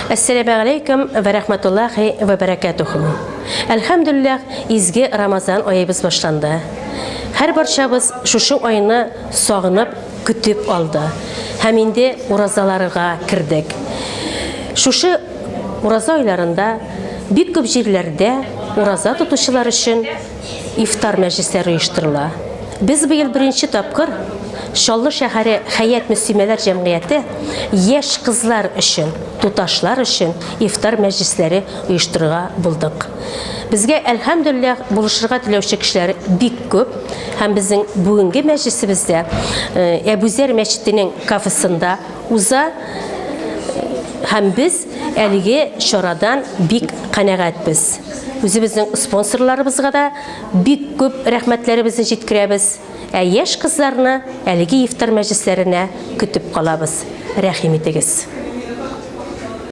Әссәламегаләйкүм вә рәхмәтуллаһи вә бәрәкәтүһү. Әлхәмдүлилләһ, изге Рамазан аебыз башланды. Һәр барчабыз шушы айны сагынып көтеп алды һәм инде уразаларга кердек. Шушы ураза айларында бик күп җирләрдә ураза тотучылар өчен ифтар мәҗлесләре оештырыла. Без быел беренче тапкыр Чаллы шәһәре Хәят мөслимәләр җәмгыяте яшь кызлар өчен, туташлар өчен ифтар мәҗлесләре оештырырга булдык. Безгә, әлхәмдүлилләһ, булышырга теләүче кешеләр бик күп һәм безнең бүгенге мәҗлесебез дә Әбүзәр мәчетенең кафесында уза һәм без әлеге чарадан бик канәгатьбез. Үзебезнең спонсорларыбызга да бик күп рәхмәтләребезне җиткерәбез. Ә яшь кызларны әлеге ифтар мәҗлесләренә көтеп калабыз. Рәхим итегез.